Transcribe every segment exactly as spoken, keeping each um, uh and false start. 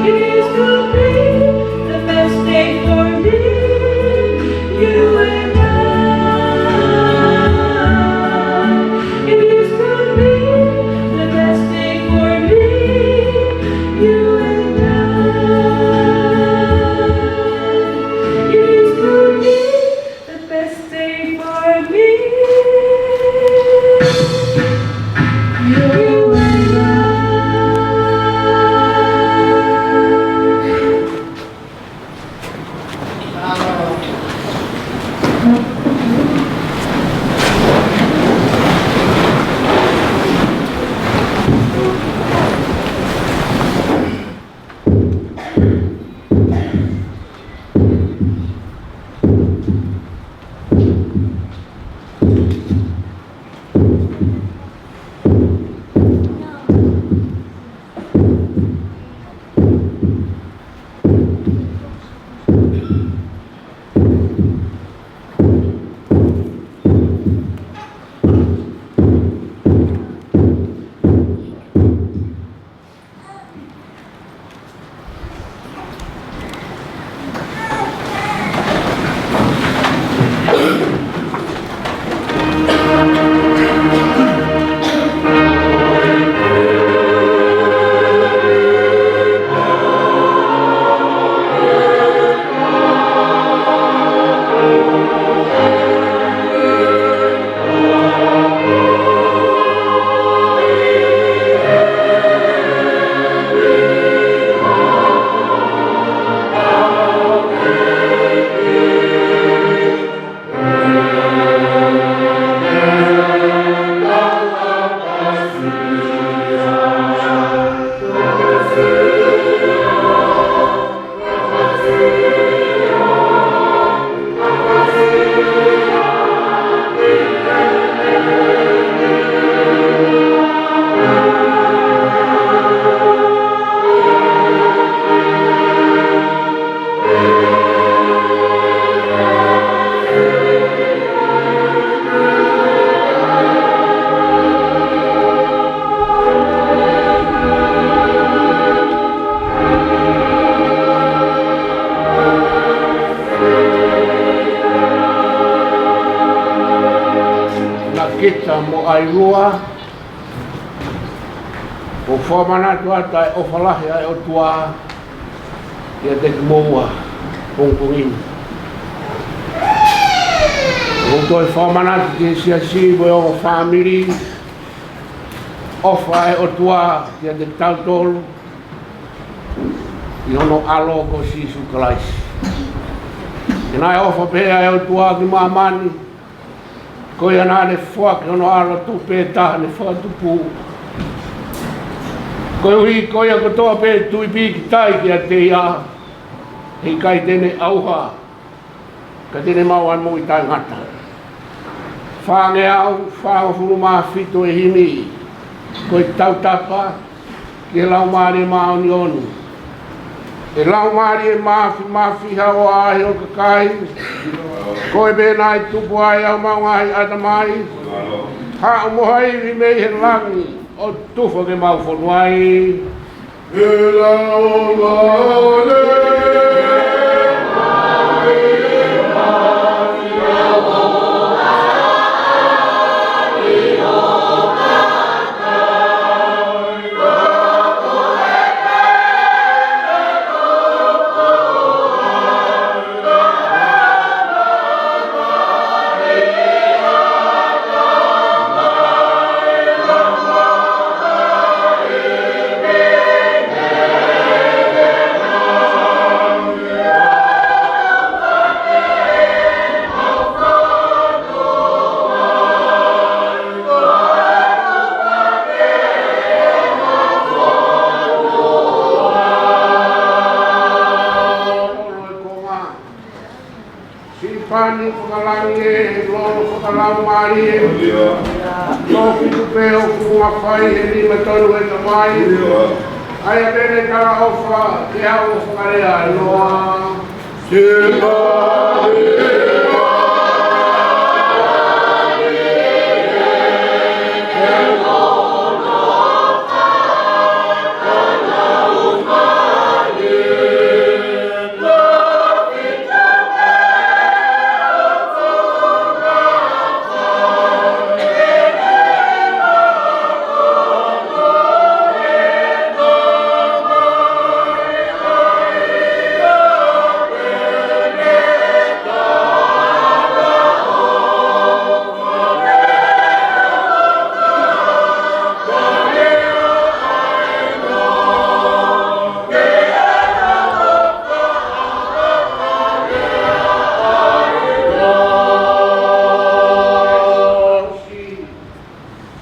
It is could be the best day for me, you and I. It is could be the best day for me, you and I. It is could be the best day for me. You and I. Naʻa kita mo ʻAilua, ʻoku fakamanatu atu ʻa e ʻofa lahi ʻa e ʻOtua kiate kimoua, pongipongi ni. ʻOku toe fakamanatu ki he siasi mo e ongo fāmili, ʻofa ʻa e ʻOtua kiate kitautolu, ʻi hono ʻAlo ko Sīsū Kalaisi. He naʻe ʻofa pehē ʻa e ʻOtua ki māmani, ko ia naʻa ne foaki hono ʻAlo tupu pē taha ne fakatupu, koeʻuhi ko ia kotoa pē ʻe tui pīkitai kiate ia, heʻikai te ne ʻauha, ka te ne maʻu ʻa e moʻui taʻengata. Fāngeau fāngofulu mā fitu ʻo e himi, ko e tautapa ki he Laumālie Māʻoniʻoni. ʻE Laumālie Māfimafi, hauʻi ʻa e kakai, ko e pē naʻe tupu ai ʻa homau ngaahi ʻatamai, haʻu mo ha ivi mei he langi ʻo tufa ke mau fonu ai. Fakalangi ē, he lolo fakalaumālie. Lōfitu pē ʻoku mafai he nima tonu ʻo e Tamai. ʻA ia te ne talaʻofa ke aʻu ʻo fakalea ʻa e noa.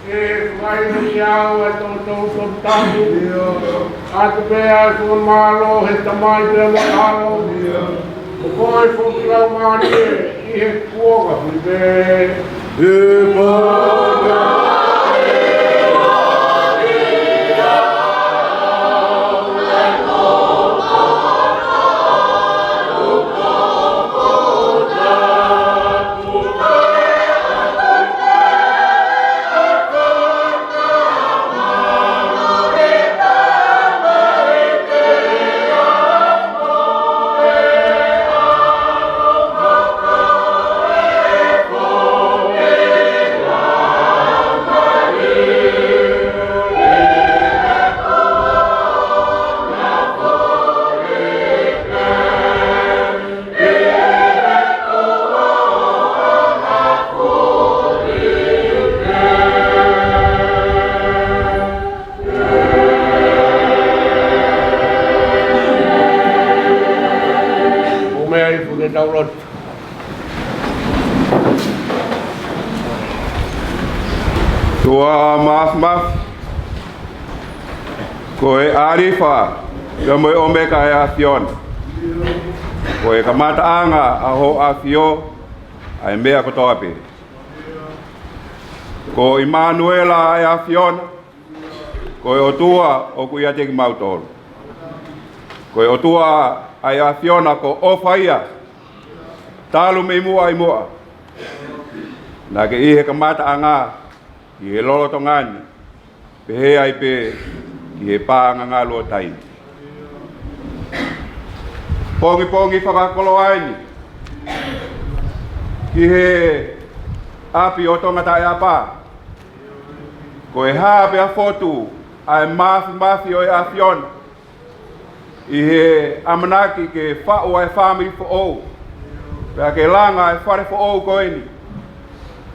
ʻE fai ni au e tau tau tau tau. ʻOatu pē ʻa e fakamālō he Tamai pea mo e ʻAlo. Ko e foki lau mālie ʻi he kuonga pē. ʻOmai ʻa e fuʻu tau lotu. ʻOtua Māfimafi, ko e ʻAlifa pea mo e ʻOmeka ʻa e ʻAfiona. Ko e kamataʻanga ʻa Hoʻo ʻAfio ʻa e meʻa kotoa pē. Ko ʻImanuela ʻa e ʻAfiona, ko e ʻOtua ʻoku ʻiate kimautolu. Ko e ʻOtua ʻa e ʻAfiona ko ʻofa ia, talu mei muʻa ʻi muʻa. Naʻa ke ʻi he kamataʻanga, ʻi he lolotonga ni, pehē ai pē ki he pānga ngalu ʻo taimi. Pongipongi fakakoloa eni ki he ʻapi ʻo Tongataʻeapa, ko e hā pea fotu ʻa e māfimafi ʻo e ʻAfiona ʻi he ʻamanaki ke faʻu ʻa e fāmili foʻou, pea ke langa ʻa e fale foʻou ko eni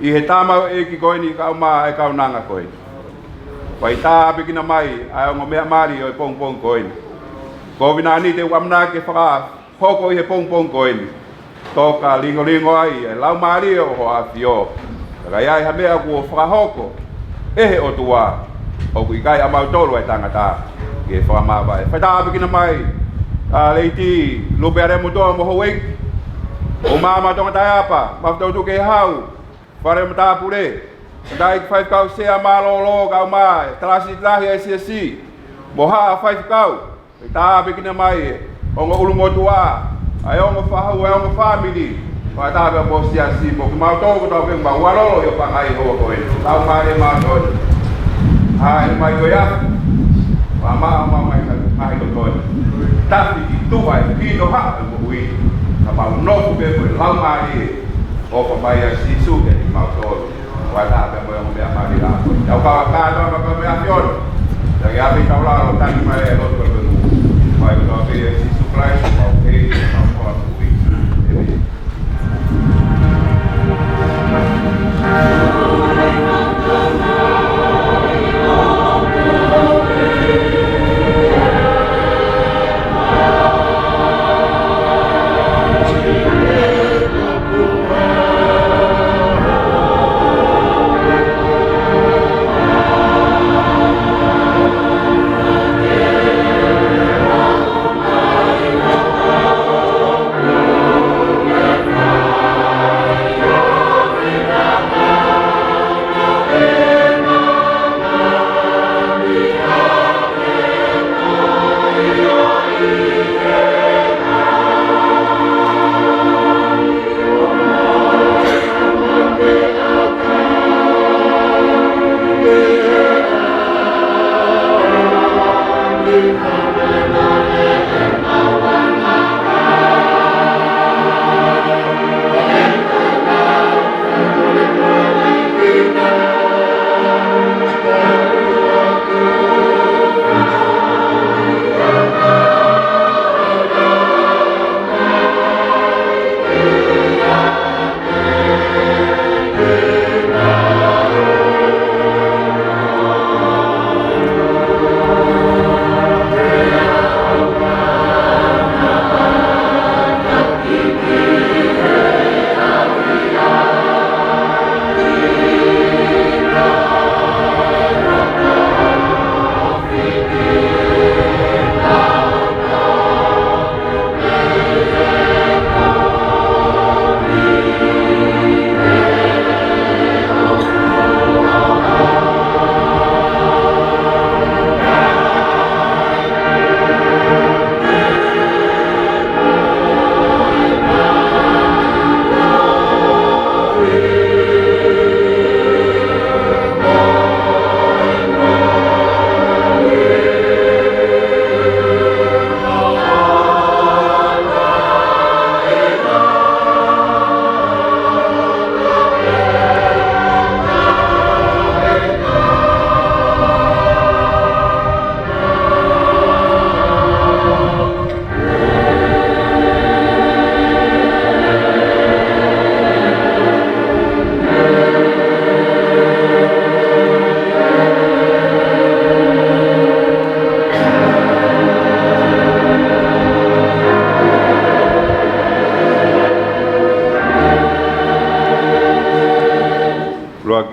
ʻi he tamaioʻeiki ko eni kae ʻumaʻā ʻa e kaunanga ko eni. Fai tāpuekina mai ʻa e ongo meʻa mali ʻo e pongipongi ko eni. Ko e ʻuhinga ni te u ʻamanaki ke fakahoko ʻi he pongipongi ko eni, toka lingolingo ai ʻa e Laumālie ʻo Hoʻo ʻAfio. Ka ʻi ai ha meʻa kuo fakahoko ʻe he ʻOtua, ʻoku ʻikai ʻa mautolu ʻa e tangata ke fakamavae. Fai tāpuekina mai ʻa Leiti Lupe ʻAleamotoa mo Houʻeiki, ʻo māmani Tongataʻeapa, Maʻufitotongikehau, fale matāpule, Tangataʻeiki Faifekau Sea Mālōlō kae ʻumaʻā e Kalasi Lahi ʻa e Siasi, mo Haʻa Faifekau. Fai tāpuekina mai ʻa e ongo ʻulumotuʻa, ʻa e ongo fahu, ʻa e ongo fāmili. Fai tāpuekina mo e siasi, mo kimautolu kotoa pē ʻoku mau ʻalolo ʻi he pangai houa ko eni. Laumālie Māʻoniʻoni, ʻa e mai ko ia, ʻa e maʻu mai ka ʻi loto ni. Tafi ki tuʻa ʻi he pino haʻa ʻo e moʻui, ka mau nofo pē mo e Laumālie. ʻOfa mai ʻa Sīsū kiate kimautolu. Fai tāpuekina mo e ongo meʻa mali la. Tau kau kātoa mo e ʻAfiona. Tau ke ʻapi tau la lo tani mai e lotu ʻo e moʻui. Fai kotoa pē ʻia Sīsū Kalaisi, mau pē, mau koa kui. ʻĒmeni.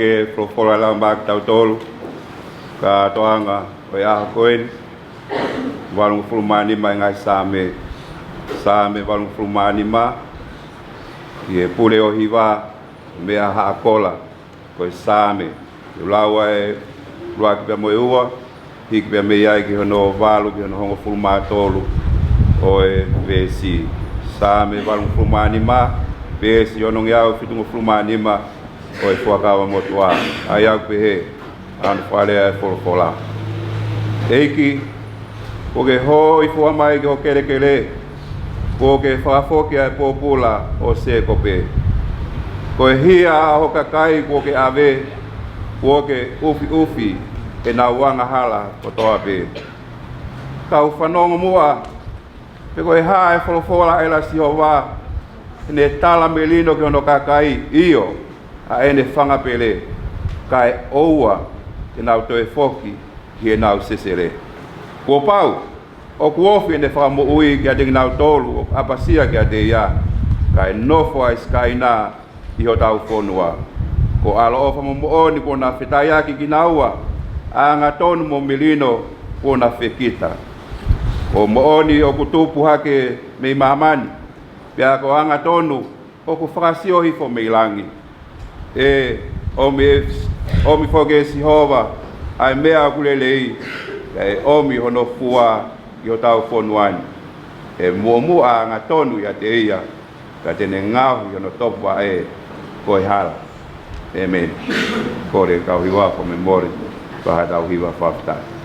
ʻOku folofola ʻa e ʻOtua maʻa kitautolu, kātoanga ʻo e ʻaho ko eni, valungofulu mā nima ʻi he ngaahi Saame, Saame valungofulu mā nima, ʻi he pule ʻo e hiva, meʻa haʻa kola, ko e Saame. ʻOku lau ʻa e ʻuluaki pea mo e ua, hiki pea mei ai ki hono valu ki hono hongofulu mā tolu ʻo e veesi. Saame valungofulu mā nima, veesi onongeau fitungofulu mā nima ʻo e Fuakava Motuʻa. ʻA ia ʻoku pehē hono fakalea ʻa e folofola. ʻEiki, kuo ke hōifua mai ki ho kelekele, kuo ke fakafoki ʻa e pōpula ʻo Sēkope. Ko e hia ʻa ho kakai kuo ke ʻave, kuo ke ʻufiʻufi ʻenau angahala kotoa pē. Kau fanongo muʻa, pe ko e hā ʻa e folofola ʻa e ʻEiki Sihova, ʻene tala melino ki hono kakai, ʻio, ʻa ʻene fanga pele, kae ʻoua te nau toe foki ki heʻenau sesele. Kuo pau, ʻoku ofi ʻene fakamoʻui kiate kinautolu ʻoku ʻapasia kiate ia, kae nofo ʻa e Sikaina ʻi hotau fonua. Ko e ʻaloʻofa mo e moʻoni kuo na fetaiaki kinaua, ʻa e angatonu mo e melino kuo na fekita. Ko e moʻoni ʻoku tupu hake mei māmani, pea ko e angatonu ʻoku fakasio hifo mei langi. ʻE ʻomi, ʻomi foki ʻe Sihova ʻa e meʻa ʻoku lelei, kae ʻomi hono fua ki hotau fonua ni. ʻE muʻomuʻa angatonu ʻiate ia, ka te ne ngaohi hono topuvaʻe ʻe ko e hala. ʻĒmeni. Kole kau hiva ko me mole, ka haʻatau hiva fakafetaʻi.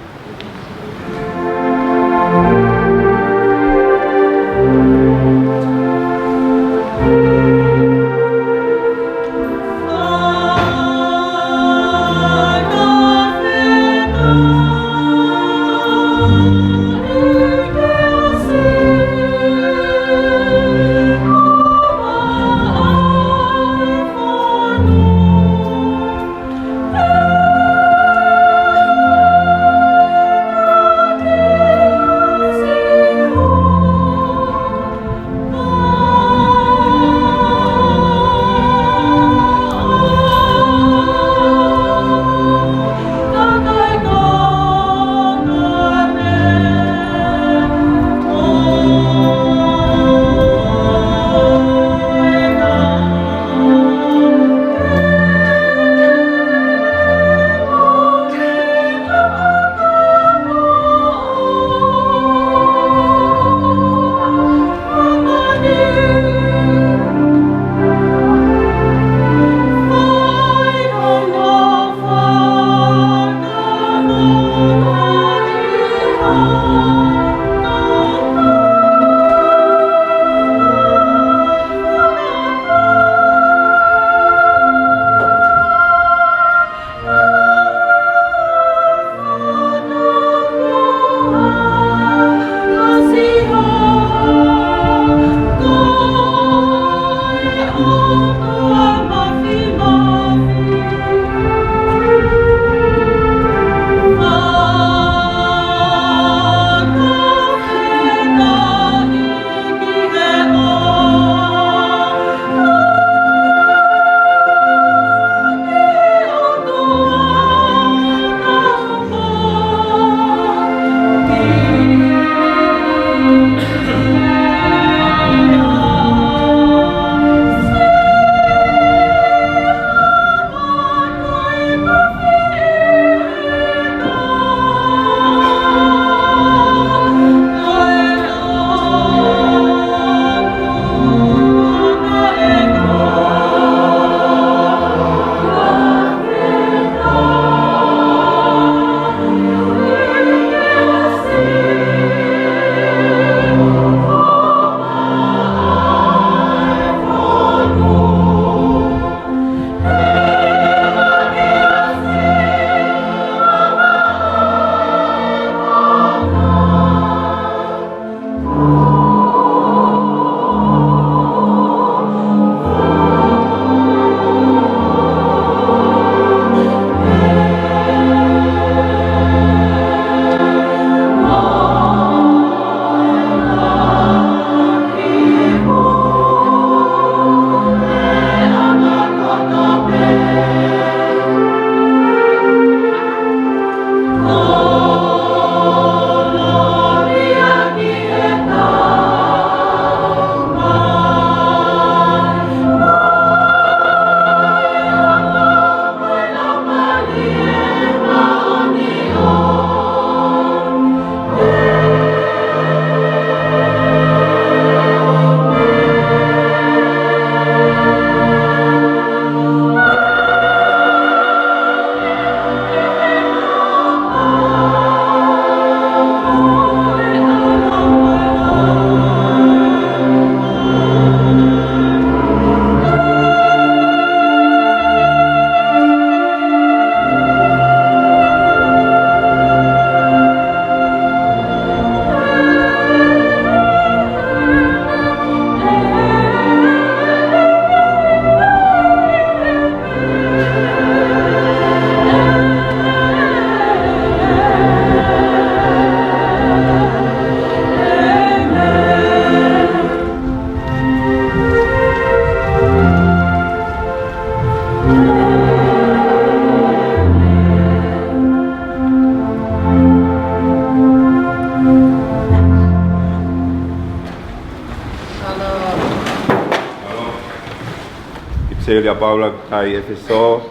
Seli ʻa Paula ki he kakai ʻEfesō,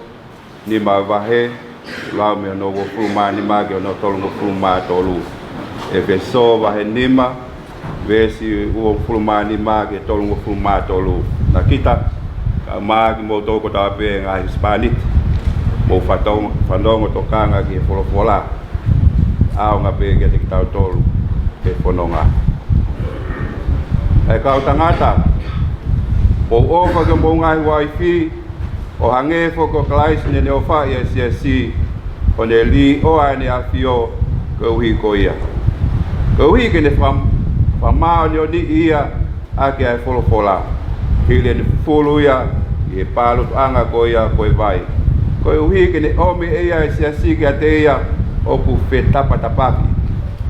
nima vahe, lau mei hono uofulu mā nima ki hono tolungofulu mā tolu. ʻEfesō vahe nima, veesi uofulu mā nima ki he tolungofulu mā tolu. Naʻa kita, kae ʻumaʻā kimoutolu kotoa pē ngaahi husepāniti, mou fatongo, fanongo tokanga ki he folofola, ʻaonga pē kiate kitautolu ʻa e fononga. ʻE kau tangata, mou ʻofa ki homou ngaahi uaifi, ʻo hangē foki ko Kalaisi naʻa ne ʻofaʻi ʻa e siasi, ʻo ne līʻoa ʻene ʻafio koeʻuhi ko ia, koeʻuhi ke ne faka-, fakamāʻoniʻoniʻi ia ʻaki ʻa e folofola, hili ʻene fufulu ia ʻi he pālutuʻanga ko ia ko e vai, koeʻuhi ke ne ʻomi ʻe ia ʻa e siasi kiate ia ʻoku fetapatapaki,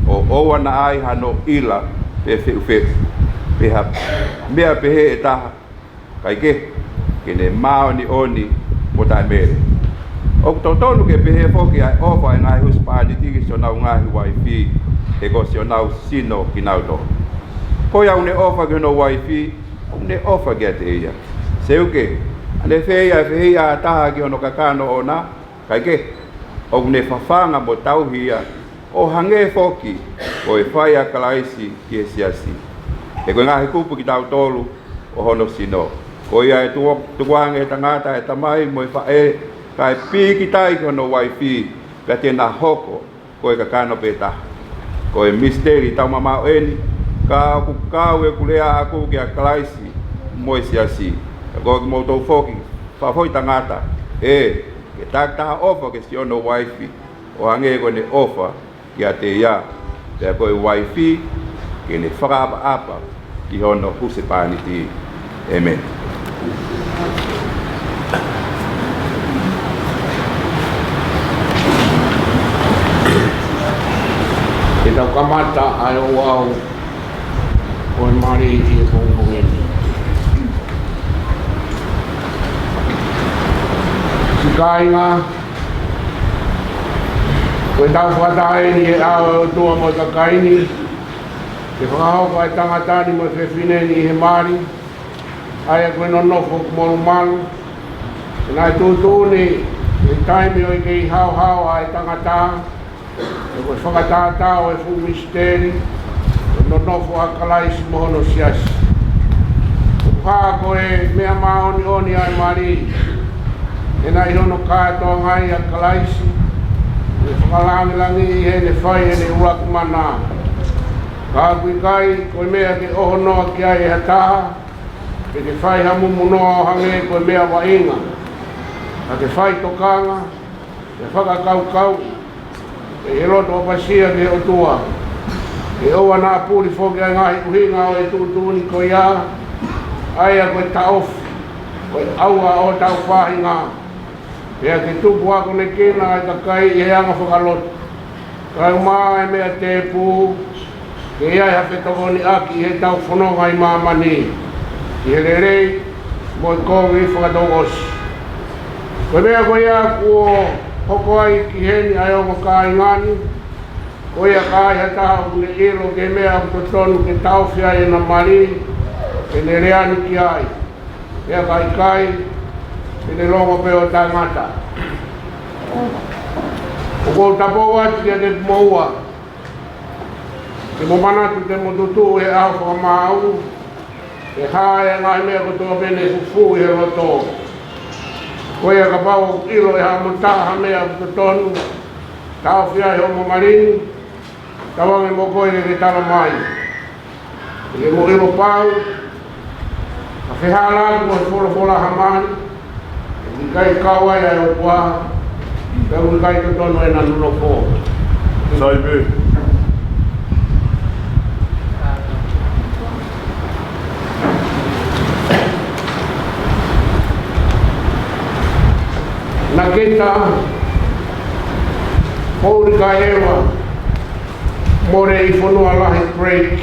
ʻo ʻoua naʻa ai hano ʻila pe feʻufeʻu, pe ha meʻa pehē ʻe taha, kaekehe, ke ne māʻoniʻoni mo taʻemele. ʻOku totonu ke pehē foki ʻa e ʻofa ʻa e ngaahi husepāniti ki siʻonau ngaahi uaifi, he ko siʻonau sino kinautolu. Ko ia ʻoku ne ʻofa ki hono uaifi, ʻoku ne ʻofa kiate ia. Seuke, ʻa ne fēia ʻa e fehiʻa ʻa ha taha ki hono kakano ʻoʻona? Kaekehe, ʻoku ne fafanga mo tauhi ia, ʻo hangē foki ko e fai ʻa Kalaisi ki he siasi. He ko e ngaahi kupu kitautolu ʻo hono sino. Ko ia ʻe tu-, tukuange ʻe he tangata ʻa e tamai mo e faʻē, kae pīkitai ki hono uaifi, pea te na hoko ko e kakano pē taha. Ko e misiteli taumamaʻo ʻeni, ka ʻoku kau ʻeku lea ʻaʻaku kia Kalaisi mo e siasi. Ka ko kimoutolu foki, fakafoʻi tangata, ē, ke takitaha ʻofa ki siʻono uaifi, ʻo hangē ko ʻene ʻofa kiate ia, pea ko e uaifi ke ne fakaʻapaʻapa ki hono husepāniti. ʻĒmeni. Ke tau kamata ʻa e ouau ʻo e mali ʻi he pongipongi ni. Siʻi kāinga, ko ʻetau fakataha ʻeni ʻi he ʻao ʻo e ʻOtua mo e kakai ni, ke fakahoko ʻa e tangata ni mo e fefine ni ʻi he mali, ʻa ia ko e nonofo molumalu. He naʻe tuʻutuʻuni ʻi he taimi ʻo e kei haohaoa ʻa e tangata, ʻa ia ko e fakatātā ʻo e fuʻu misiteli ʻo e nonofo ʻa Kalaisi mo hono siasi. ʻOku hā ko e meʻa māʻoniʻoni ʻa e mali, he naʻe ʻi hono kātoangaʻi ʻa Kalaisi, ʻo ne fakalāngilangiʻi heʻene fai ʻene ʻuluaki mana. Ka ʻoku ʻikai ko e meʻa ke ʻohonoa ki ai ʻe ha taha, pe ke fai ha mumunoa ʻo hangē ko e meʻa vaʻinga. Ka ke fai tokanga, ke fakakaukau, ʻi he loto ʻapasia ki he ʻOtua, ke ʻoua naʻa puli foki ʻa e ngaahi ʻuhinga ʻo e tuʻutuʻuni ko ia, ʻa ia ko e taʻofi, ko e ʻauha ʻo hotau faʻahinga, pea ke tupu akonekina ʻa e kakai ʻi he anga fakalotu, kae ʻumaʻā ʻa e meʻa tēpū, ke ʻi ai ha fetokoniʻaki ʻi heʻetau fononga ʻi māmani, ʻi he lelei mo e kovi fakatouʻosi. Ko e meʻa ko ia kuo hoko ai ki heni ʻa e ongo kāinga ni, ko ia ka ai ha taha ʻoku ne ʻilo ki he meʻa ʻoku totonu ke taʻofi ai ʻena mali, ke ne lea ni ki ai. Pea ka ʻikai, ke ne longo pē ʻo taʻengata. ʻOku ou tapou atu kiate kimoua, ke mo manatu te mo tutuʻu he ʻaho fakamaau, ke hā ʻa e ngaahi meʻa kotoa pē ne fufū ʻi he loto. Ko ia kapau ʻoku ʻilo ʻe haʻamo taha ha meʻa ʻoku totonu, taʻofi ai hoʻomo mali ni, tauange mo koe ke ke tala mai. Ke mo ʻilo pau, ka fehālaaki mo e folofola ha mali, ʻoku ʻikai kau ai ʻa e ʻOtua, pea ʻoku ʻikai totonu ʻena nonofo. Sai pē. Naʻa kita, Pouli kae ʻEva, mole ʻi fonua lahi break.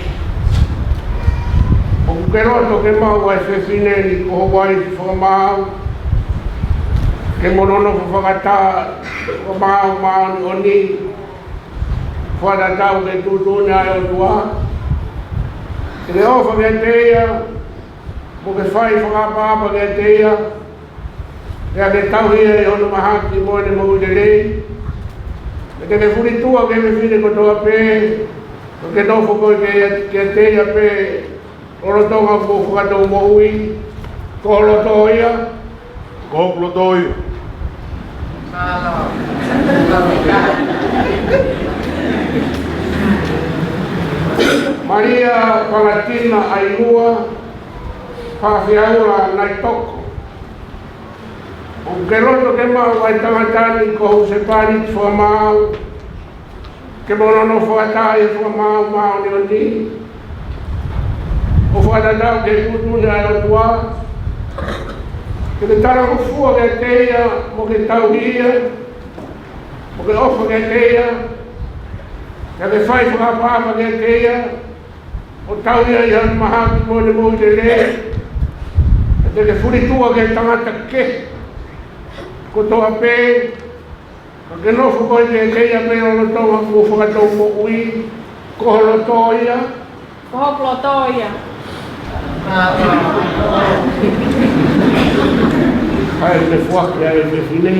ʻOku ke loto ke maʻu ʻa e fefine ni ko ho uaifi fakamaau, ke mo nonofo fakataha, fakamaau māʻoniʻoni, fakatatau ki he tuʻutuʻuni ʻa e ʻOtua. Ke ke ʻofa kiate ia, mo ke fai fakaʻapaʻapa kiate ia, Pea ke tauhi ia ʻi hono mahaki mo ʻene moʻui lelei. Pea te ke fulitua ki he fefine kotoa pē, ʻo ke nofo koe kiate ia pē lolotonga hoʻo fakatou moʻui. Ko ho loto ia. Ko hoku loto ia. Malia Palatina ʻAilua Fafiaula Naitoko. ʻOku ke loto ke maʻu ʻa e tangata ni ko ho husepāniti fakamaau, ke mo nonofo fakataha ʻi he fakamaau māʻoniʻoni, ʻo fakatatau ki he tuʻutuʻuni ʻa e ʻOtua, ke ke talangofua kiate ia, mo ke tauhi ia, mo ke ʻofa kiate ia, pea ke fai fakaʻapaʻapa kiate ia, ʻo tauhi ia ʻi hono mahaki mo ʻene moʻui lelei. Pea te ke fulitua ki he tangata kehe kotoa pē, ʻo ke nofo koe kiate ia pē lolotonga hoʻo fakatou moʻui. Ko ho loto ia. Ko hoku loto ia. ʻAi, te u foaki ʻa e fefine.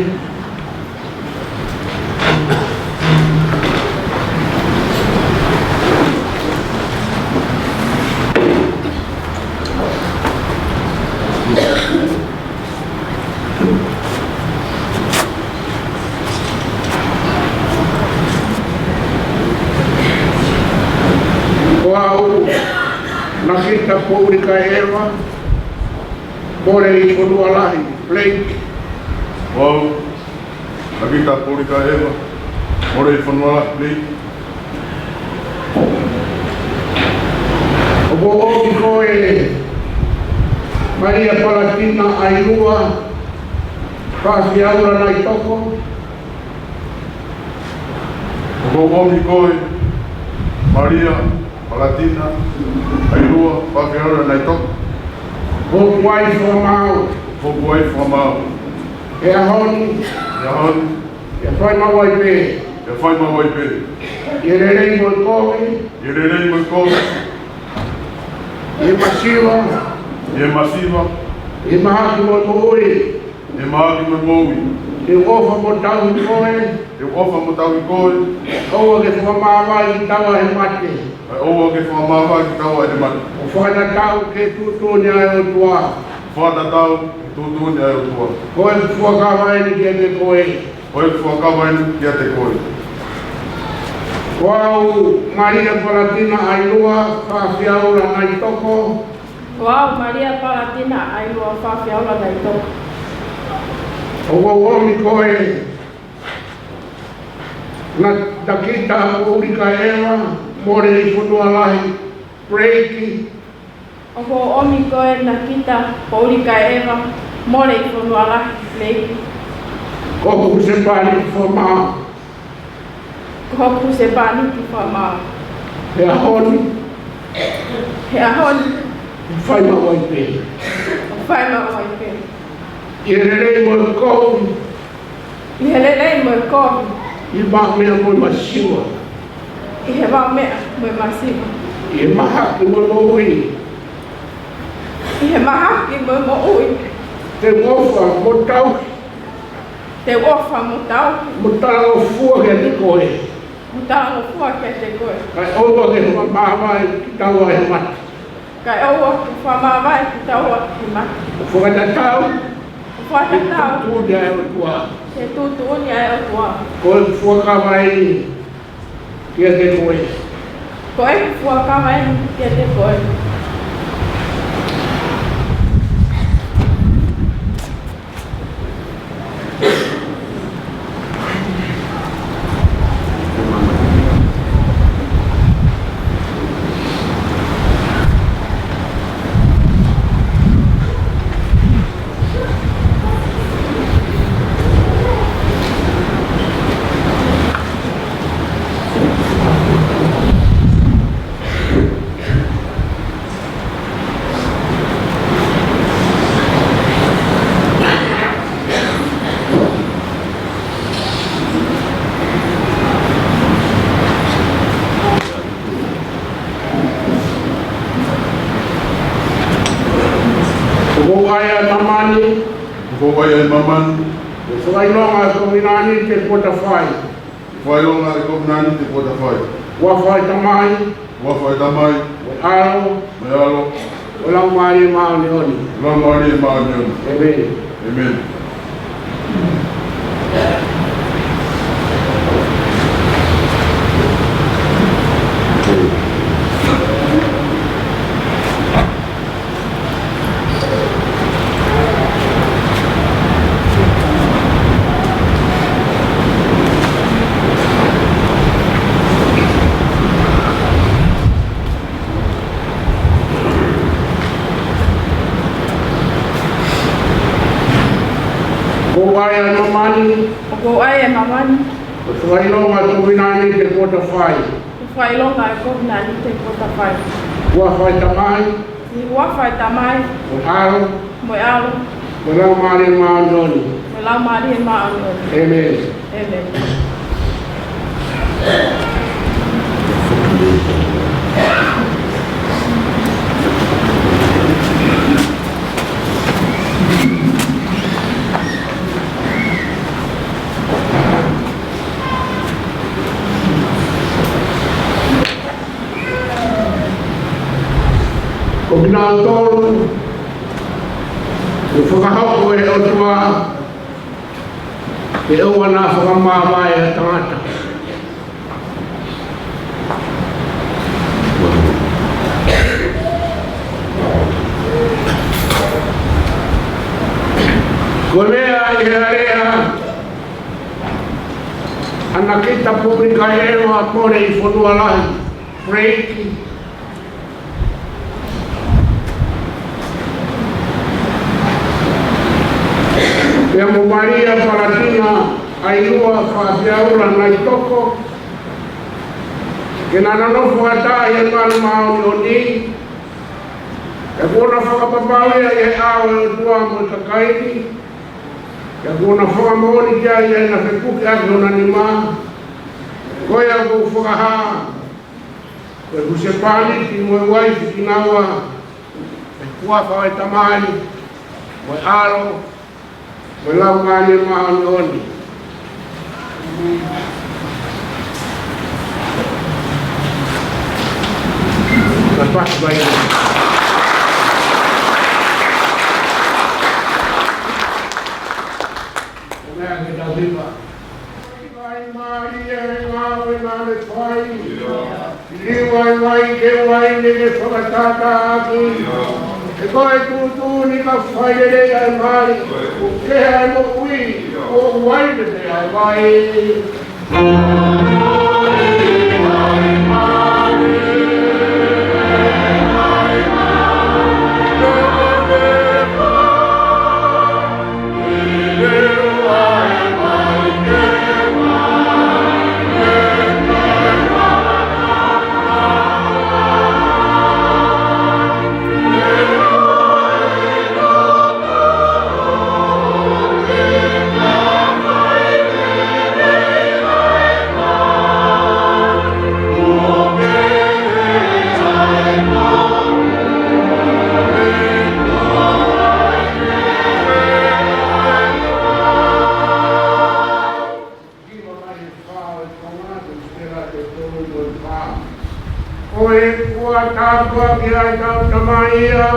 Ko au, Nakita Poulikaʻeva Moleifonualahi Blake. Ko au, Nakita Poulikaʻeva Moleifonualahi Blake. ʻOku ou ʻomi koe, Malia Palatina ʻAilua Fafiaula Naitoko. ʻOku ou ʻomi koe, Malia Palatina ʻAilua Fafiaula Naitoko, hoku uaifi fakamaau. Hoku uaifi fakamaau. He ʻaho ni. He ʻaho ni. Pea fai maʻu ai pē. Pea fai maʻu ai pē. ʻI he lelei mo e kovi. ʻI he lelei mo e kovi. ʻI he masiva. ʻI he masiva. ʻI he mahaki mo e moʻui. ʻI he mahaki mo e moʻui. Te u ʻofa mo tauhi koe. Te u ʻofa mo tauhi koe. ʻOua ke fakamāvae kitaua ʻe he mate. ʻOua ke fakamāvae kitaua ʻe he mate. ʻO fakatatau ki he tuʻutuʻuni ʻa e ʻOtua. Fakatatau ki he tuʻutuʻuni ʻa e ʻOtua. Ko ʻeku fuakava eni kiate koe. Ko ʻeku fuakava eni kiate koe. Ko au, Malia Palatina ʻAilua Fafiaula Naitoko. Ko au, Malia Palatina ʻAilua Fafiaula Naitoko. ʻOku ou ʻomi koe, Nakita Poulikaʻeva Moleifonualahi Blake. ʻOku ou ʻomi koe, Nakita Poulikaʻeva Moleifonualahi Blake, ko hoku husepāniti fakamaau. Ko hoku husepāniti fakamaau. He ʻaho ni. He ʻaho ni. Fai maʻu ai pē. Fai maʻu ai pē. ʻI he lelei mo e kovi. ʻI he lelei mo e kovi. ʻI he maʻumeʻa mo e masiva. ʻI he maʻumeʻa mo e masiva. ʻI he mahaki mo e moʻui. ʻI he mahaki mo e moʻui. Te u ʻofa mo tauhi. Te u ʻofa mo tauhi. Mo talangofua kiate koe. Mo talangofua kiate koe. Kae ʻoua ke fakamāvae kitaua ʻe he mate. Kae ʻoua ke fakamāvae kitaua ʻe he mate. ʻO fakatatau. ʻO fakatatau. Ki he tuʻutuʻuni ʻa e ʻOtua. Ki he tuʻutuʻuni ʻa e ʻOtua. Ko ʻeku fuakava eni kiate koe. Ko ʻeku fuakava eni kiate koe. ʻOku ou ʻai ʻa māmani. ʻOku Ko e ʻai ʻa e māmani. Ko e fakaʻilonga ʻa e kovinānite kuo ta fai. Fakaʻilonga ʻa e kovinānite kuo ta fai. Huafa ʻo e Tamai. Huafa ʻo e Tamai. Mo e ʻAlo. Mo e ʻAlo. Mo e Laumālie Māʻoniʻoni. Laumālie Māʻoniʻoni. ʻĒmeni. ʻĒmeni. Ko e ʻai ʻa e māmani. Ko e ʻai ʻa e māmani. Ko e fakaʻilonga ʻa e kovinānite kuo ta fai. Ko e fakaʻilonga ʻa e kovinānite kuo ta fai. Huafa ʻo e Tamai. ʻI he huafa ʻo e Tamai. Mo e ʻAlo. Mo e ʻAlo. Mo e Laumālie Māʻoniʻoni. Mo e Laumālie Māʻoniʻoni. ʻĒmeni. ʻĒmeni. Ko kinautolu kuo fakahoko ʻe he ʻOtua ke ʻoua naʻa fakamāvae ʻa e tangata. Ko e meʻa ʻi he alea ʻa Nakita Pumika ʻEva Pole ʻi Fonualahi, Fleiki, pea mo Malia Palatina ʻAilua Fafiaula Naitoko, ke na nonofo ʻataʻatā ʻi he Manu Māʻoniʻoni, pea kuo na fakapapauʻi ia ʻi he ʻao ʻo e ʻOtua mo e kakai ni, pea kuo na fakamoʻoni ki ai ʻi heʻena fekuki ʻaki hona nima, ko ia ʻoku ou fakahā ko e husepāniti mo e uaifi kinaua ʻi he huafa ʻo e Tamai, mo e ʻAlo, mo e Laumālie Māʻoniʻoni. Ka pasi mai. Ko e meʻa ke tau hiva. Ko e mālie ʻa e ngāue naʻa ne fai. Liliu ʻa e vai ke uaine ke fakatātā ʻaki. He ko e tuʻutuʻuni ka fai lelei ʻa e mali, ʻoku kehe ʻa e moʻui, ʻoku uaine pē ʻa e vai. Ko e ʻOtua tāpuakiʻi ʻa e tau tamai ia.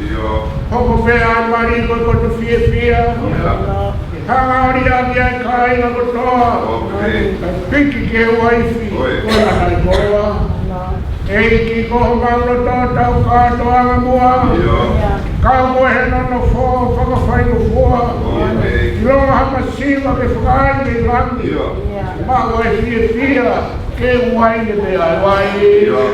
ʻIo. Hoko pē ʻa e mali ko e koto fiefia. ʻIo. Ke hanga ʻo liʻaki ʻa e kāinga kotoa. ʻOku piki ki he uaifi. ʻOi. Ko e ʻana i koa. ʻEiki ko homau loto tau kātoanga muʻa. ʻIo. Kau mo e nonofo fakafaingofua. ʻOi, ʻEiki. ʻIlonga ha masiva ke fakaai mei langi. ʻIo. Maʻu ʻa e fiefia ke uaine pē ʻa e vai. ʻIo.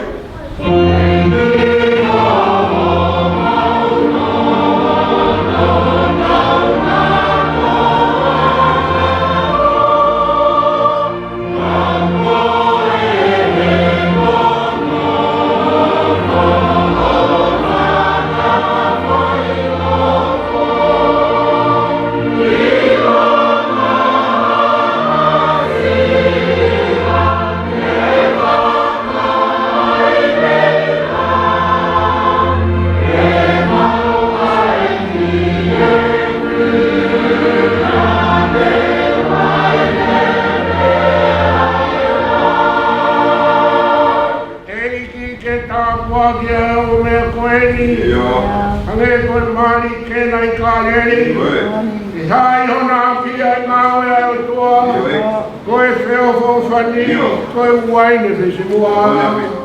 Tāpuakiʻi ʻa e ʻū meʻa ko eni. ʻIo. Hangē ko e mali Kena ʻi Kāleli. ʻIo. ʻI he ʻi hona ʻapi ʻa e ngāue ʻa e ʻOtua. ʻIo. Ko e feʻofoʻofani. ʻIo. Ko e uaine fesemua. ʻIo.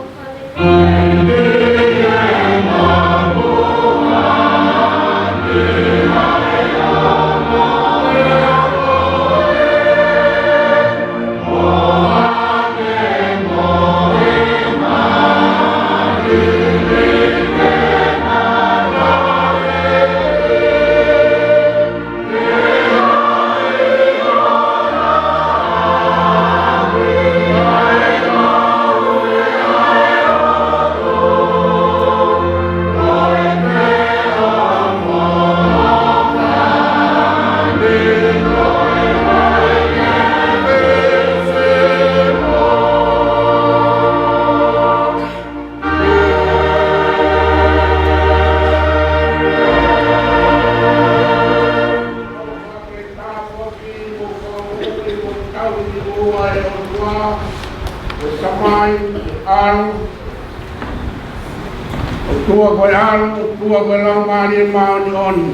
ʻOtua ko e ʻAlo, ʻOtua ko e Laumālie Māʻoniʻoni.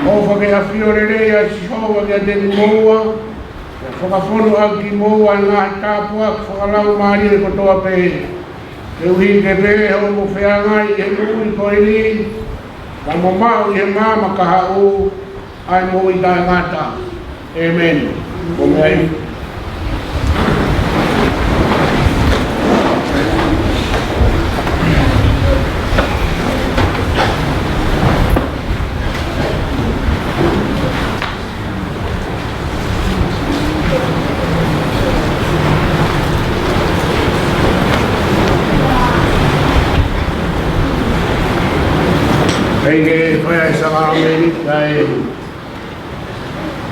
ʻOfa ke ʻafio lelei ʻa Sihova kiate kimoua, ke fakafonu ʻaki kimoua ʻa e ngaahi tāpuaki fakalaumālie kotoa pē. Koeʻuhi ke pehē hoʻomo feangai ʻi he moʻui ko eni, ka mo maʻu ʻi he maama kahaʻu ʻa e moʻui taʻengata. ʻĒmeni. Ko e meʻa ia. Kae ke fai ʻa e sākalamēniti ʻa e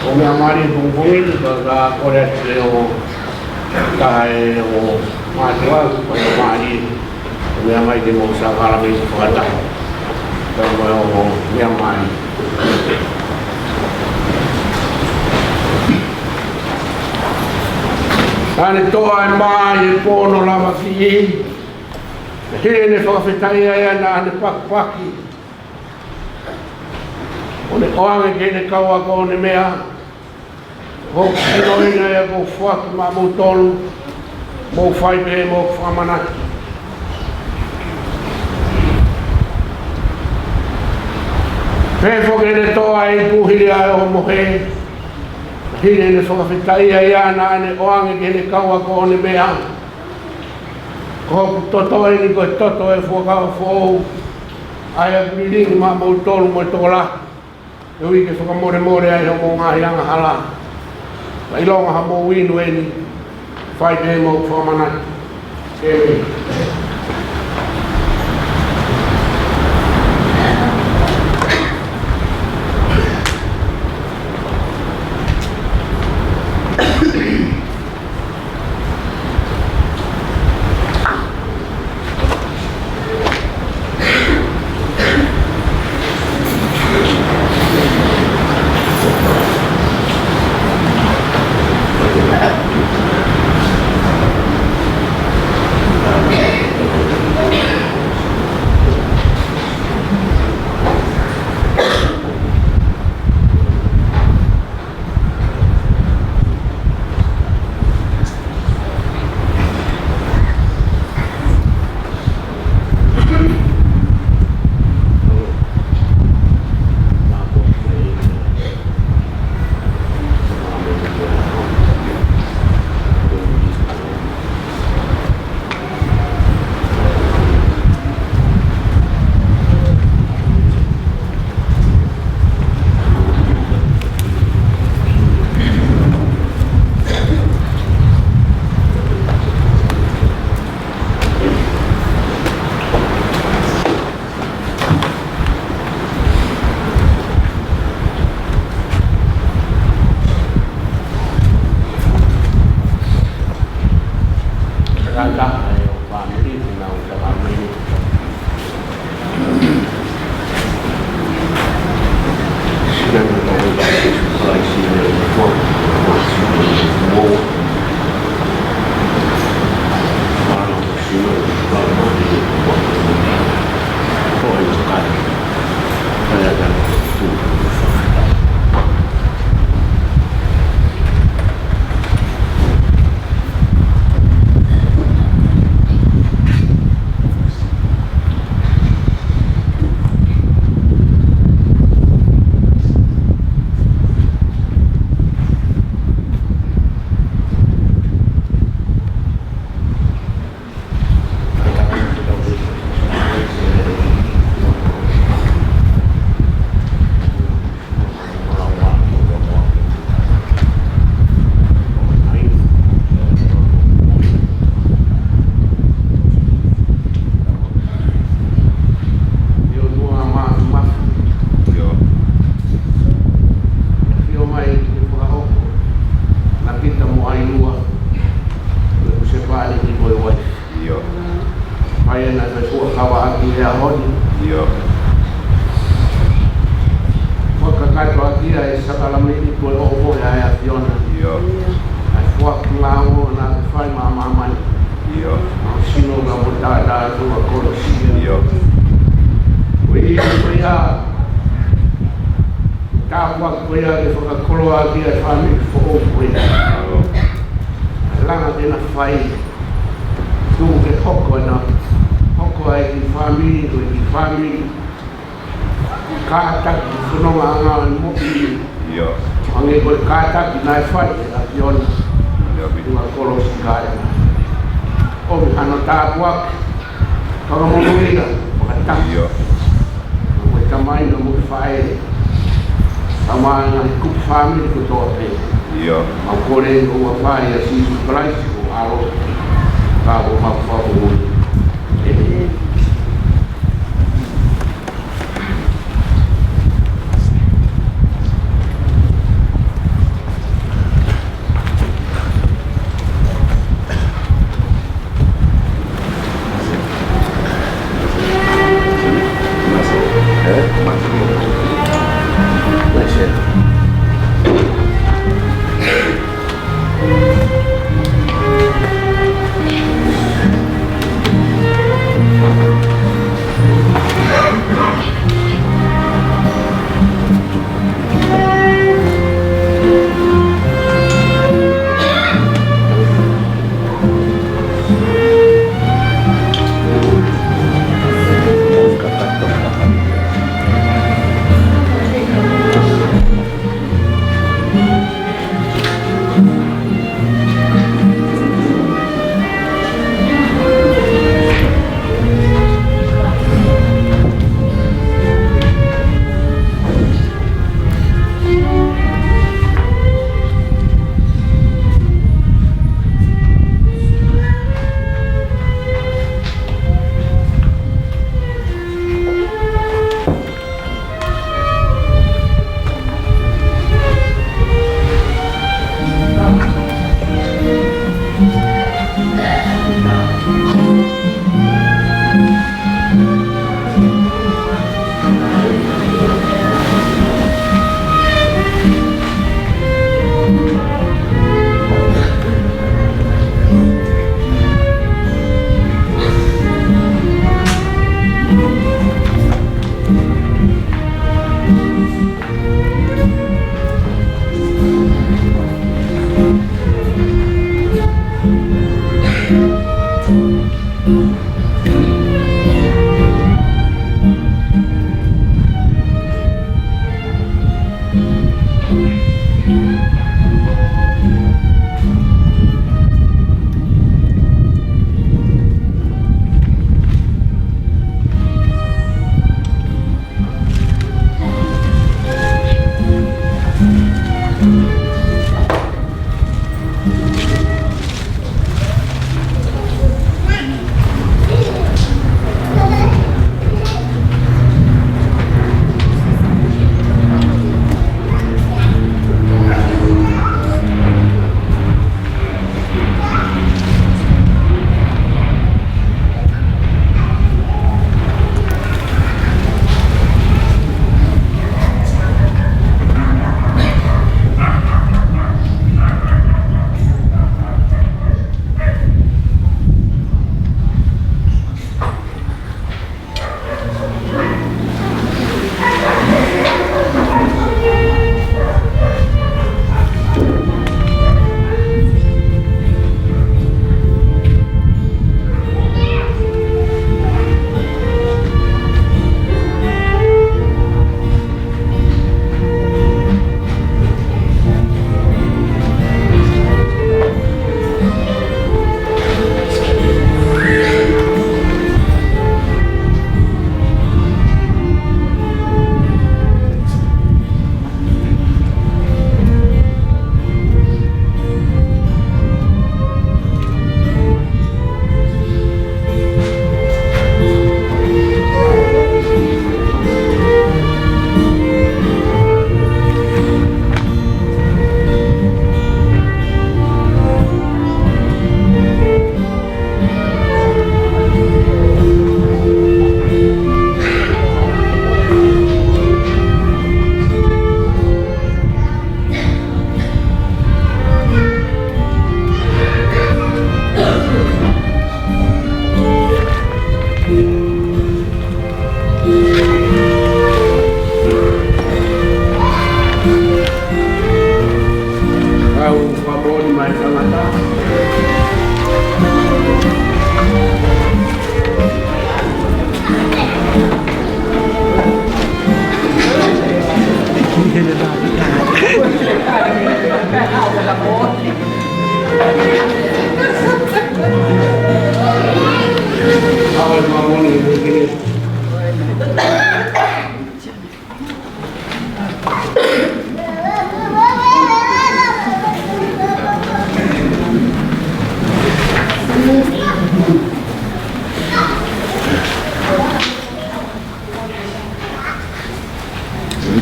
ʻū meʻa mali pongipongi ni, ka, ka kole atu ʻe he taha ʻo e mātuʻa, ko e mali, ʻo meʻa mai ke mou sākalamēniti fakataha. Ka ko e ʻū meʻa mali. Naʻa ne toʻa ʻa e mā ʻi he pō hono lavakiʻi, pea hili ʻene fakafetaʻi ʻa ia naʻa ne pakipaki, ʻo ne ʻoange ki heʻene kau ako ʻo ne meʻa, Ko hoku sino ʻeni ʻa ia kuo u foaki maʻamoutolu, mou fai pehē mo hoku fakamanatu. Pehē foki ʻene toʻa ʻa e ipu hili ʻa e ʻohomohe, hili ʻene fakafetaʻi ʻa ia naʻa ne ʻoange ki heʻene kau ako ʻo ne meʻa, Ko hoku toto ʻeni ko e toto ʻo e fuakava foʻou, ʻa ia ʻoku lilingi maʻamoutolu mo e tokolahi, koeʻuhi ke fakamolemole ai hoʻomou ngaahi angahala. Ka ʻilonga haʻamou inu ʻeni, fai pehē mo hoku fakamanatu. ʻĒmeni. Kuo kavaki he ʻaho ni. ʻIo. Fakakakato ʻaki ʻa e sākalamēniti ko e ʻohomohe ʻa e ʻAfiona. ʻIo. ʻA e foaki ngāue naʻa ke fai maʻa māmani. ʻIo. ʻA e sino ka mo taʻataʻa ʻi he kolosi. ʻIo. Ko ia, ko ia. Tāpuaki ko ia ke fakakoloa ʻaki ʻa e fāmili foʻou ko ia. ʻIo. Langa ke na fai. Tuku ke hoko ʻena, hoko ai ki he fāmili, ko e kiʻi fāmili. Kātaki, fononga anga ʻo e moʻui. ʻIo. Hangē ko e kātaki naʻe fai ʻe he ʻAfiona. ʻIo. ʻI he kolosi kātaki. ʻOmi hano tāpuaki. Fakamonūʻia, fakataha. ʻIo. Mo e tamai, mo e faʻē. Tamai, ngaahi kupu fāmili kotoa pē. ʻIo. Mau kole ʻi he huafa ʻo Sīsū Kalaisi ko e ʻAlo. Ka ko e Fakamoʻui. ʻĒmeni.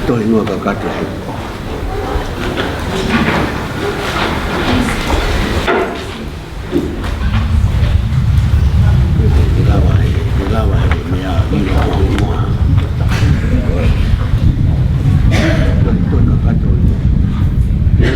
Toe hingoa kakato ē. Ke lava ē, ke lava ē, meʻa, ʻilo ko e hingoa. Toe, toe kakato ē.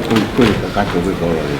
Ko e, ko e kakato ko ē.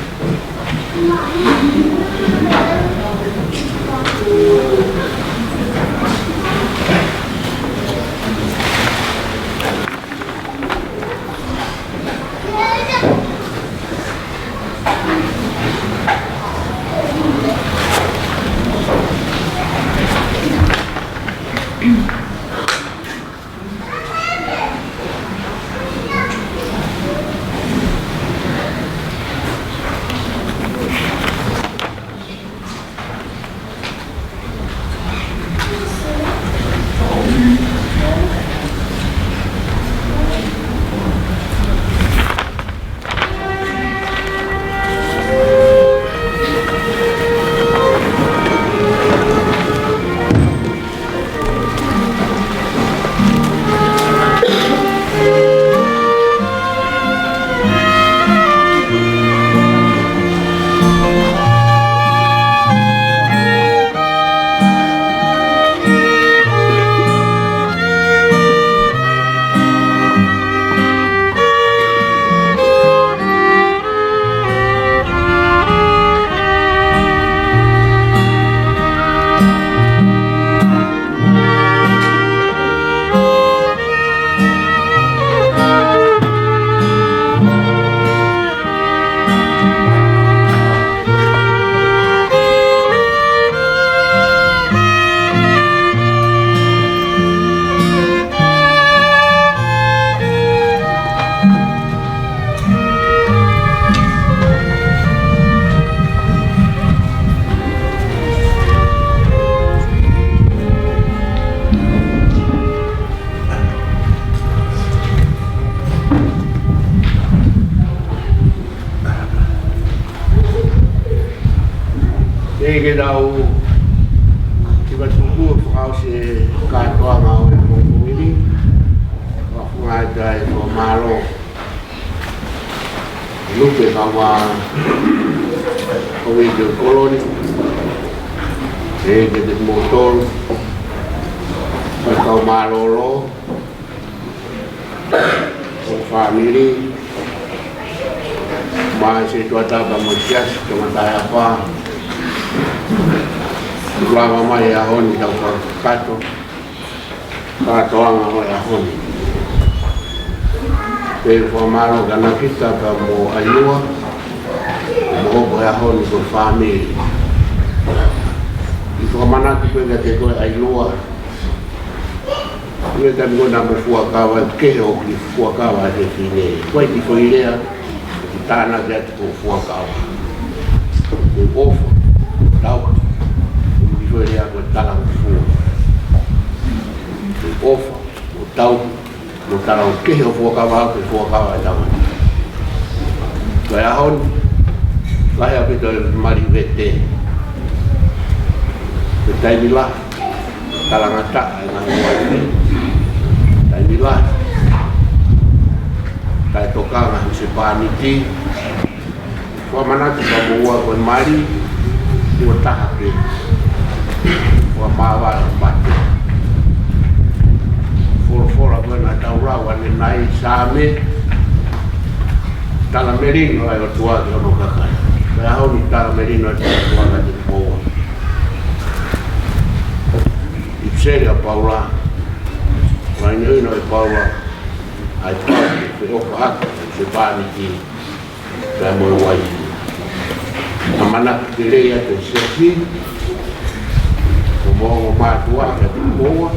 Ke ke tau ki va tuku fakaʻosi e kātoanga ʻo e pongipongi ni. Ka funga e tai ko mālō. Lupe ka wa o i te koloni. E ke te motol. Ka kau mālōlō. Ko e fāmili. Mai se tuatapa mo siasi, tangata e apa. Lava mai e ʻaho ni tau kakato. Kātoanga ʻo e ʻaho ni. Pea fakamālō kia Nakita pea mo ʻAilua. Mo hopo e ʻaho ni ko e fāmili. ʻI fakamanatu pē kiate koe ʻAilua. ʻI he taimi ko ena mo e fuakava, kehe ʻoku fuakava he fine. Ko e kiʻi foʻi lea, ʻoku tānaki atu ko e fuakava. Ko e ʻofa, tau. Ko e kiʻi foʻi lea ko e talangofua. Ko e ʻofa, ko e tau, ko e talangofua, kehe ʻoku fuakava, ko e fuakava e tau. Ko e ʻaho ni, lahi ʻaupito e mali vete. Ko e taimi lahi, talangataʻa e ngaahi uaifi. Taimi lahi, taʻetokanga husepāniti. Fakamanatu ka mo ua ko e mali, ua taha pē. Fakamāvae ʻo mate. Folofola ko ena tau lau ʻanenai, Saame, talamelino ʻa e ʻOtua ki hono kakai. Ko e ʻaho ni talamelino ʻa e ʻOtua kiate kimoua. ʻIpiseli ʻa Paula, ʻa e ʻuhinga ʻo Paula, ʻAi pau ke feʻofaʻaki husepāniti pea mo e uaifi. ʻAmanaki ke lelei atu e siasi, ko mo mātuʻa ke moua,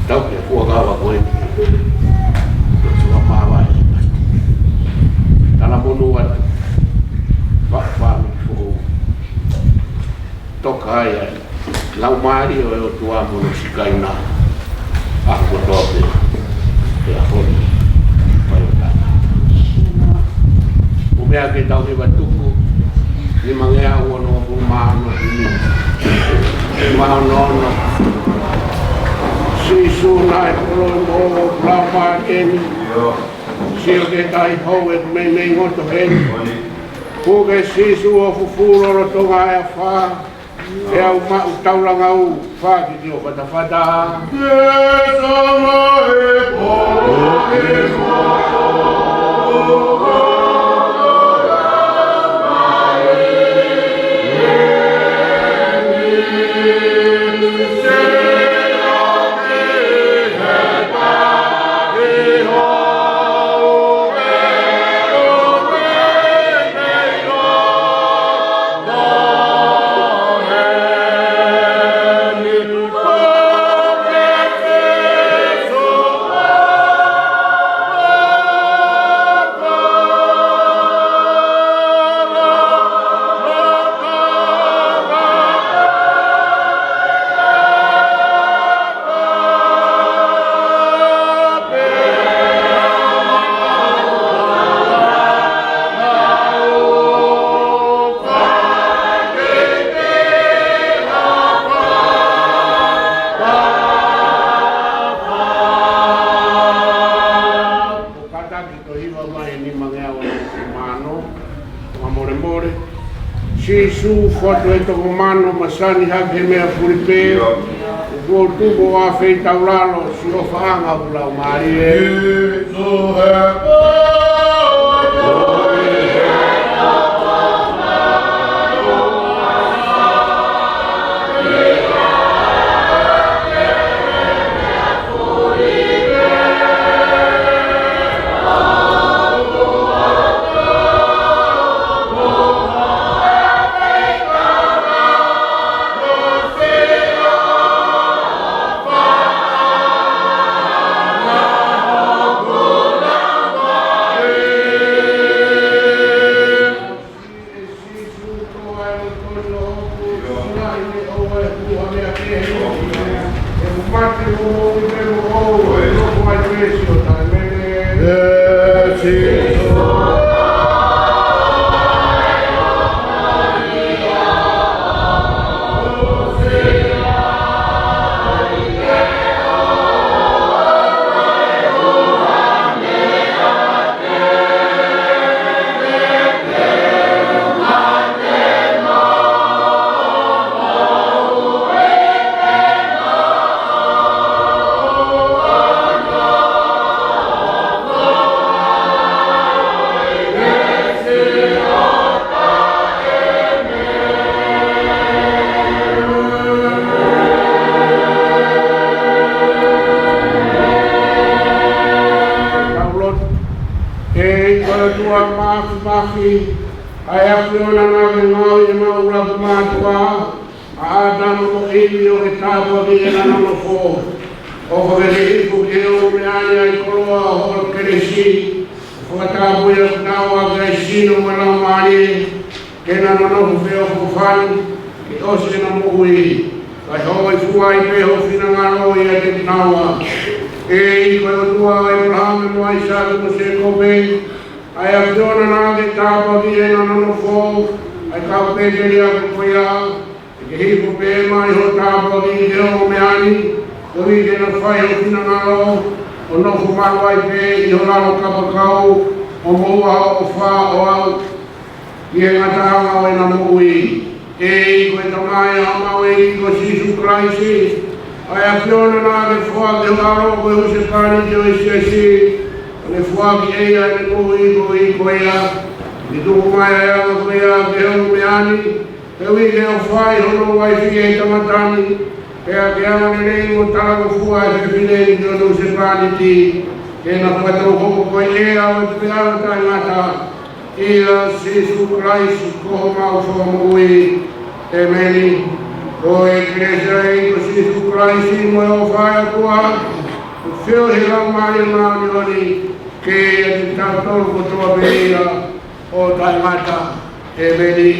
tau ke fuakava ko eni. Ko e fuakava e. Talamonū atu. Fa, fāmili foʻou. Toka ai ʻa e Laumālie ʻo e ʻOtua mo hono sikaina ʻa e kotoa pē ʻo e ʻaho ni. Fai ʻo taha. Ko e meʻa ke tau hiva tuku, nimangeau onongofulu mā ono himi. Nima ono ono. Sīsū naʻe koloa mo Laumālie ni. Sio ki he tahi hou ʻoku meimei ngoto heni. Puke Sīsū ʻo fufū lolotonga e afā, ʻe au maʻu taulanga ʻo fāki ki ho fatafata. Kātaki ko e hiva mai e nimangeau onongofulu mā ono, fakamolemole. Sīsū, fotu e toko mano, masani hake he meʻa fuli pē. ʻIo. Kuo u tupu ʻo afeitaulalo, siʻi ʻofaʻanga ʻoku Laumālie. Tau lotu. ʻE ʻi ko e ʻOtua Māfimafi, ʻa e ʻAfiona naʻa ke ngaohi ʻemau ʻuluaki mātuʻa, ʻa ʻĀtama mo ʻIvi, ʻo ke tāpuakiʻi ʻena nonofo. ʻOfa ke ke hifo ki he ʻū meʻa ni ʻa e koloa ʻo ho kelesi, ʻo fakatapui ʻa kinaua ʻaki ʻa e sino mo e laumālie, ke na nonofo feʻofoʻofani, ke ʻosi ʻena moʻui. Kae hōifua ai pē ho finangalo ʻiate kinaua. ʻE ʻi ko e ʻOtua ʻo ʻĒpalahame mo ʻAisake mo Sēkope, ʻa e ʻAfiona naʻa ke tāpuakiʻi ʻena nonofo, ʻa e kau pēteliake ko ia, ke ke hifo pē mai ho tāpuaki ki he ʻū meʻa ni, koeʻuhi ke na fai ho finangalo, ʻo nofo malu ai pē ʻi ho lalo kapakau, ʻo moʻua ho ʻofa ʻo aʻu ki he ngataʻanga ʻo ʻena moʻui. ʻE ʻi ko e Tamai ʻa homau ʻEiki ko Sīsū Kalaisi, ʻa e ʻAfiona naʻa ke foaki ho ʻAlo ko e husepāniti ʻo e siasi, ʻo ne foaki ʻe ia ʻene moʻui koeʻuhi ko ia, ke tuku mai ʻa e anga ko ia ki he ʻū meʻa ni, koeʻuhi ke ʻofa ʻi hono uaifi ʻi he tangata ni, pea ke angalelei mo talangofua ʻa e fefine ni ki hono husepāniti, ke He naʻa kuo tau hoko ko e ʻea ʻo e peau taʻengata, ʻia Sīsū Kalaisi ko homau Fakamoʻui. ʻEmeni. Ko e kelesi ʻa e ʻEiki ko Sīsū Kalaisi mo e ʻofa ʻa e ʻOtua, feohi ʻa e Laumālie Māʻoniʻoni, ke ʻiate kitautolu kotoa pē ia ʻo taʻengata. ʻEmeni.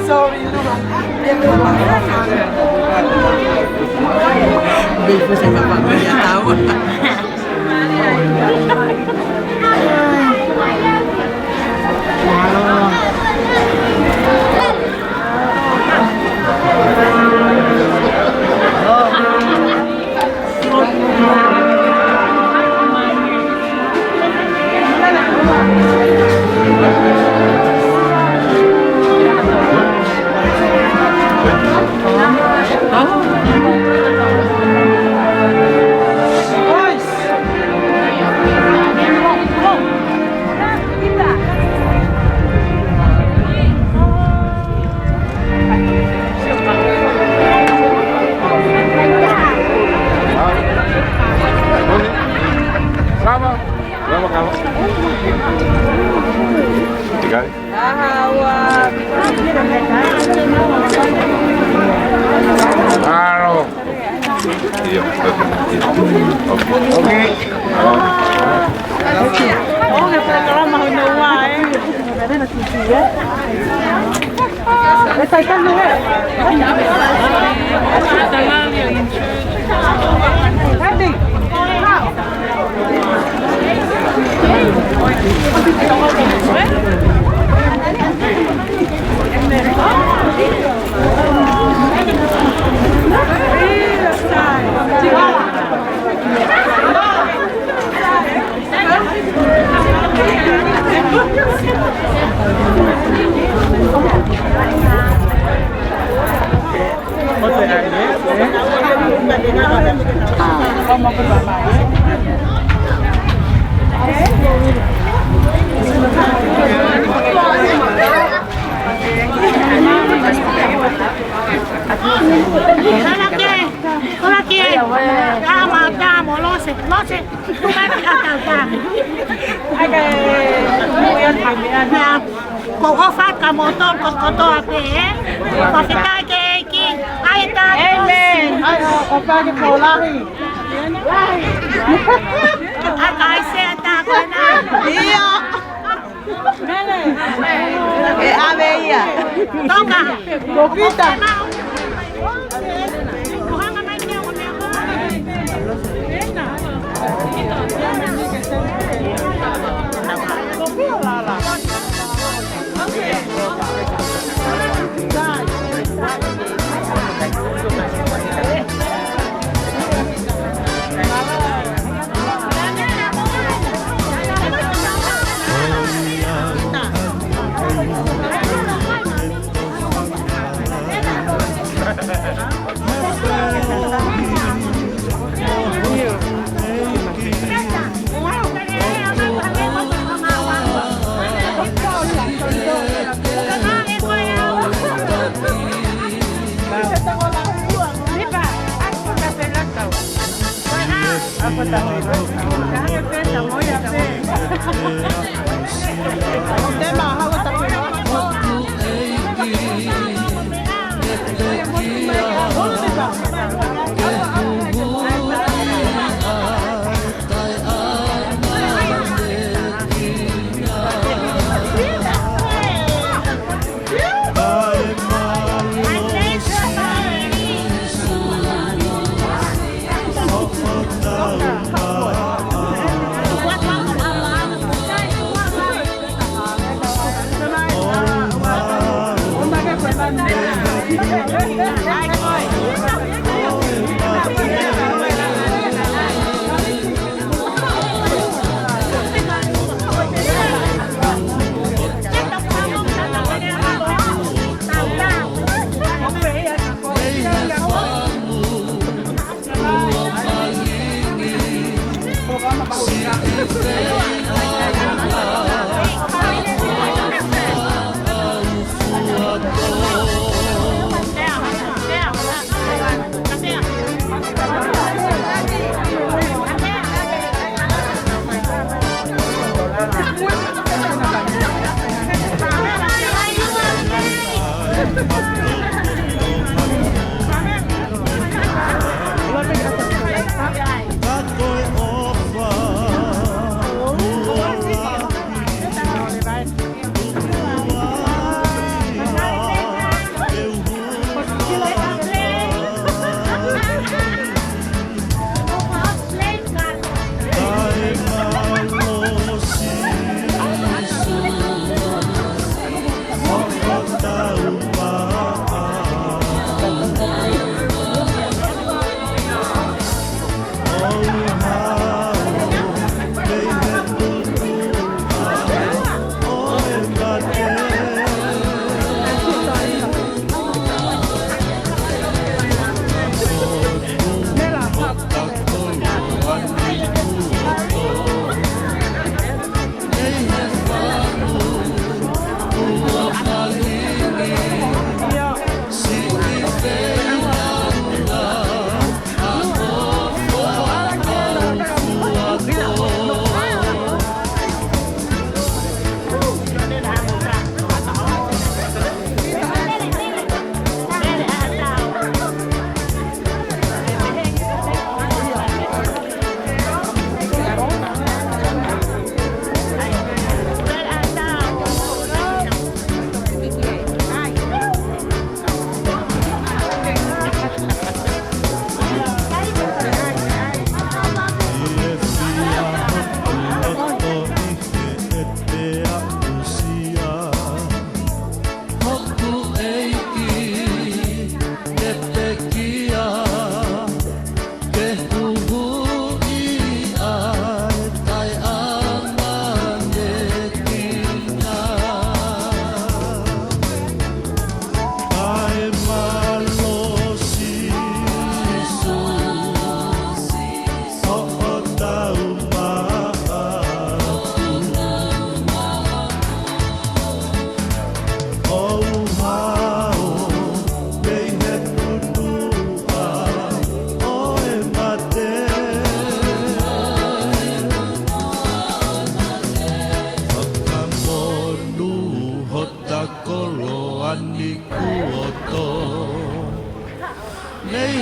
Sorry, Lua. Before saya bapak kuliah tahu. Bravo. Bravo, Carlos. You got it? Bravo. Tama, tama, lose, lose. Tukani ata tama. Ko e ʻofa ka moto ko kotoa pē, ē? Fakafetaʻi ki he ʻEiki. ʻAi tā. Amen. ʻAi, ʻofa ki Pōlahi. ʻAi, ʻai se ata ko ena. Ia. ʻE ʻave ia. Tonga. Ko Pita.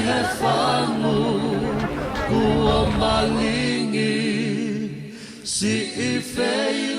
he fangu kuo malingi, siʻi fei